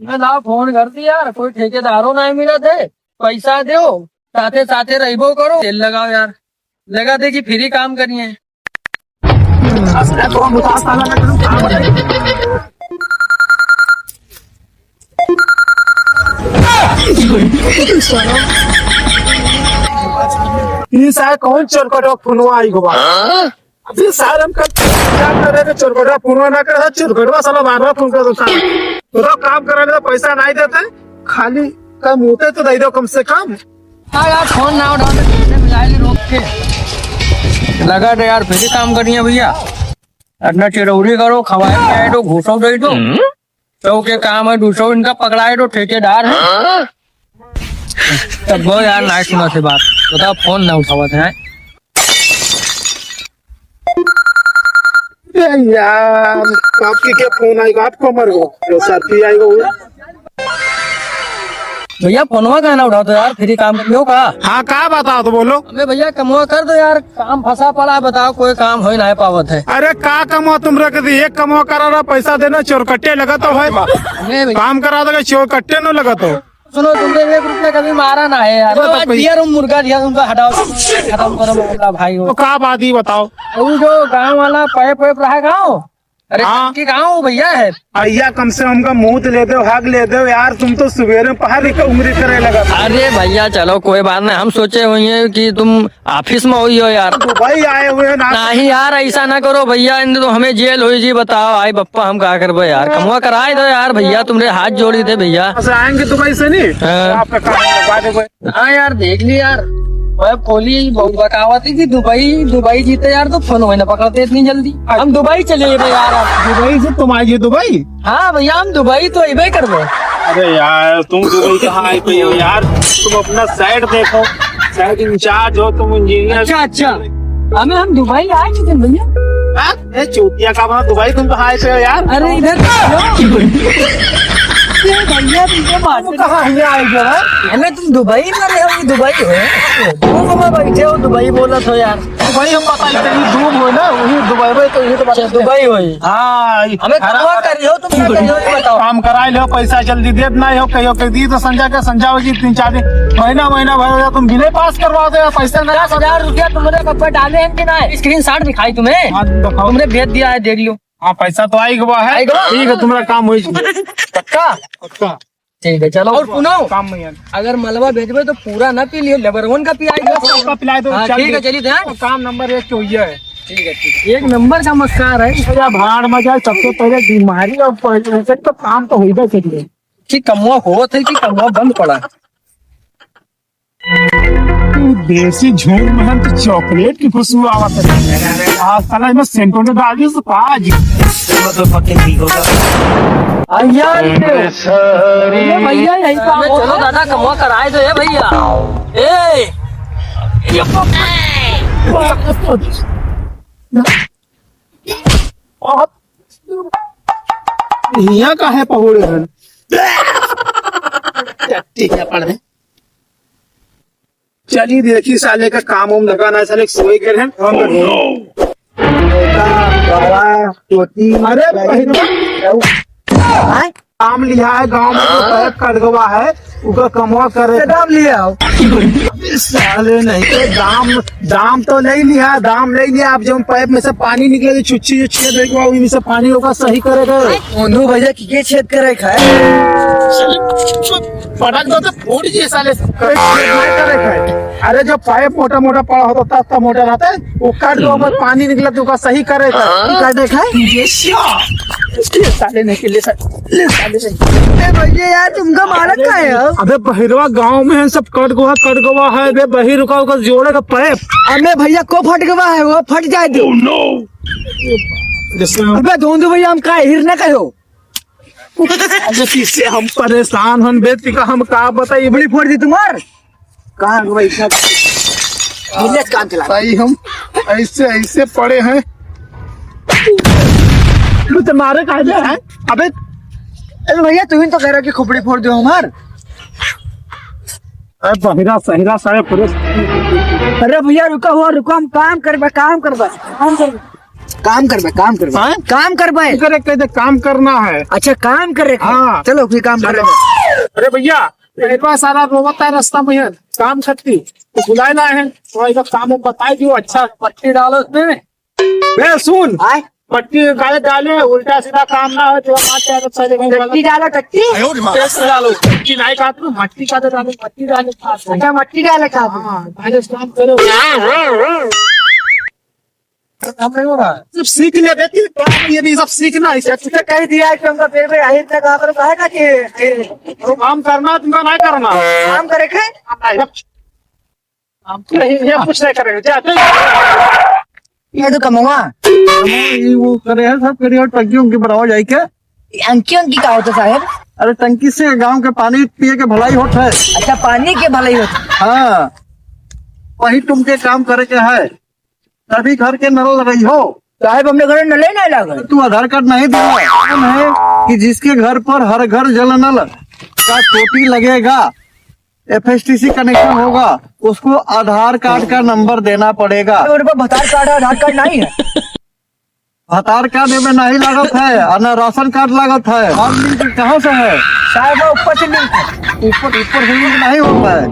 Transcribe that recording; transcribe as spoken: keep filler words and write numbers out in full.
मैं ना फोन कर दी यार, कोई ठेकेदारो नाहीं मिलत है, पैसा देउ, साथे साथे रहिबो करो, तेल लगाओ यार, लगा दे कि फ्री काम करिए। ई साला कौन चोरकटवा फोनवा आई गवा? अभी सारे हम कल क्या करे रे, चोरकटवा फोनवा ना करे, चोरकटवा साला बार बार फोन कर देता है। तो काम करा ले, पैसा नहीं देते, खाली कम होते तो दे दो कम से कम। हाँ यार, फोन ना उठाओ तो कैसे मिलाएगी रोक के? लगा दे यार, फिर ही काम करनी है भैया। अपना चिरौरी करो, खवाए पियाए दो, घूसो दे दो। तो के काम है, दूसरो इनका पकड़ाए दो, ठेकेदार है। तब वो यार ना सुना से बात, बताओ, फोन ना उठावत है। ए यार, आपके क्या फोन आएगा? आपको मर गो, ये साथी आएगा वो। भैया, फोनवा का ना उठाओ तो यार, फ्री काम करियो का? हाँ, का बताओ तो बोलो। अबे भैया, कमवा कर दो यार, काम फंसा पड़ा है, बताओ, कोई काम हो ही ना पावत है। अरे, का कमवा तुम रख दी, एक कमवा करा रहा, पैसा देना, चोरकट्टे लगा तो है। अबे भैया। काम करा दो, चोरकट्टे न लगा तो। सुनो, तुमने एक रुपया कभी मारा ना है यार। अरे, तो भाई दिया रो मुर्गा दिया, तुमका हटाओ, खत्म करो मामला भाई हो। तो का बात ही बताओ। वो जो गाँव वाला पाइप वाइप रहा गाँव, अरे हाँ। टंकी कहाँ हो भैया है? भैया कम से कम का मुंह तो ले दो, हक ले दो यार, तुम तो सवेरे पहाड़ की उंगली करे लगा। अरे भैया चलो कोई बात नहीं, हम सोचे हुए हैं कि तुम ऑफिस में हुई हो यार। दुबई आए हुए हैं ना। नहीं यार ऐसा ना करो भैया, इन तो हमें जेल हुई जी, बताओ आई बप्पा हम का करबे यार, कमवा कराए दो यार भैया, तुमरे हाथ जोड़ी थे भैया। अच्छा आएंगे दुबई से नहीं? हाँ। आपका काम करवा देंगे। हाँ यार, देख ली यार, वेब खोली, बहुत बकावत है कि दुबई, दुबई जीते यार, तो फोन वही ना पकड़ते इतनी जल्दी। हम दुबई चले गए यार। दुबई से तुम आइए दुबई? हाँ भैया, हम दुबई तो अबे करबे। अरे यार, तुम दुबई कहाँ आए पे हो यार? तुम अपना साइट देखो, साइट इंचार्ज हो तुम, इंजीनियर। अच्छा, अच्छा, हमें हम दुबई आए थे भैया। हाँ? ए, चूतिया का बना दुबई, तुम कहाँ आए थे यार? अरे, इधर तो आओ। ये भैया, तुम तो मार कहाँ हमें आए गए, हाँ? हमें तुम दुबई में रहे हो, ये दुबई हो? वो कहाँ बैठे हो, दुबई बोला था यार। दुबई हम बताई, इतनी धूप हो ना, वही दुबई में तो ये तो अच्छा, दुबई हो। हाँ, हमें कहाँ करियो, तुम क्या करियो, ये बताओ। काम कराए लो, पैसा जल्दी देत ना हो, कहियो कह दी तो संजय के, संजय जी तीन चार दिन, महीना, महीना भर हो गया, तुम बिना पास करवा दो यार, पैसा ना। पचास हजार रुपया तुमने कब डाले हैं कि ना? स्क्रीनशॉट दिखाई तुम्हें? हाँ, दिखाओ। तुमने भेज दिया है, देख लो। हाँ, पैसा तो आई गवा है। आई गवा? ठीक है, तुम्हारा काम हुई। पक्का? पक्का। ठीक है, चलो। और सुनो, काम में है। अगर मलबा भेजबे तो पूरा ना पी लियो, लेबर वन का पियाई दो। सबका पिलाए दो, हाँ, चल ठीक है, दे। चलिए, ध्यान। काम नंबर एक तो हुई है। ठीक है, ठीक है। एक नंबर चमत्कार है। या भाड़ में जाए, सबसे पहले बीमारी और पहले से तो काम तो होइबे करिए। कि कमवा होत है कि कमवा बंद पड़ा है। तू देसी झोंक में है तो चॉकलेट की खुशबू आवत है। आज साला इसमें सेंटों डाल दी तो आज। भैया, ये, अरे भैया, यही काम अरे हो चलो रहा है। दादा, कमवा कराए दो, ए भैया। ए, ये पकड़। हियाँ काहे पहुड़े हन? टट्टी हियाँ पड़े। चली देखी साले का काम उम लगा ना, साले सोए के रहन। अरे भाई, काम लिहा है गाँव में, जो पैप कट गवा है, उका कमवा करे। नाम लिया हो। साले नहीं तो दाम, दाम तो नहीं लिहा, दाम नहीं लिहा। अब जब पैप में से पानी निकले, जो छुच्छी जो छेद है, वो में से पानी होगा सही करेगा। ओंधू भैया की के छेद करे खाए? पटक दो तो फूट जी साले। करे छेद नहीं करे खाए। अरे जो पाइप मोटा मोटा पड़ा होता, इतना मोटा रहता है, वो काट दो, बस पानी निकला तो ओका सही करे था। हाँ? काट दे खाए? ये साले नहीं के लिए साले, ले साले नहीं। ए भैया यार, तुमका मारा अरे, का है यार? अबे बहिरवा गांव में है, सब कट गोवा, कट गोवा है। अबे बहिर का ओकर जोड़े का पाइप। अबे भैया को फट गवा है, वो फट जाए दो। Oh, no! जैसे अबे धोंदू भैया, हम का हिर ना कहो। अरे इससे हम परेशान हन बे, तिका हम का बताई, बड़ी फोड़ दी तुम्हार। कहाँ गो भाई, इतना बिजनेस काम चला। भाई हम ऐसे, ऐसे पड़े हैं। तू तो मारे काहे हैं? अबे, अरे भैया, तुम ही तो कह रहे कि खोपड़ी फोड़ दो हमार। अरे बहिरा सहिरा सारे पूरे। अरे भैया, रुका हुआ, रुको, हम काम करबे, काम करबे, काम करबे। काम करबे, काम करबे। हाँ? काम करबे। इधर एक कहते काम करना है। अच्छा, काम करे के? हाँ। चलो, फिर काम चलो। करबे। अरे भैया, एक बार सारा रोवत है रास्ता में, काम करती, तो बुलाए लाए हैं, तो एक काम बताई दियो, अच्छा पट्टी डालो उसमें। बे सुन, आय? पट्टी काहे डाले, उल्टा सीधा काम ना हो, तो बात है, तो सारे में टट्टी डालो, टट्टी? टेस्ट डालो, टट्टी नहीं खात, मट्टी का डालो, मट्टी डालो। अच्छा, मट्टी डाले का? हाँ, पहले काम करो। हम नहीं हो रहा है। सब सीख ले बेटी, काम ये भी सब सीखना है। तुझे कह दिया है कि हमका पेट में आहिर तक आप लोग कहे ना कि, कि तो काम करना, तुमका नहीं करना। काम करे के? हम तो ये, ये कुछ नहीं करेंगे, जा, जा। ये तो कमवा। ये वो करे है, सब करिए, टंकी उनकी बनाओ जाई के। ये अंकी उनकी का होता साहब? अरे टंकी से गांव के पानी पिए के भलाई होत है। अच्छा, पानी के भलाई होत है। हाँ, वही तुमके काम करे के है। तभी घर के नल लगई हो। साहब, हमने घर नल ही नहीं लागल। तू आधार कार्ड नहीं दिया। मालूम है कि जिसके घर पर हर घर जल नल का टोटी लगेगा, एफएसटीसी कनेक्शन होगा, उसको आधार कार्ड का नंबर देना पड़ेगा। तो उनका भतार कार्ड है, आधार कार्ड नहीं है। भतार कार्ड में नहीं लागत है, और ना राशन कार्ड लागत है। और लिंक कहाँ से है? साहब, ऊपर से लिंक। ऊपर, ऊपर से लिंक नहीं होता है।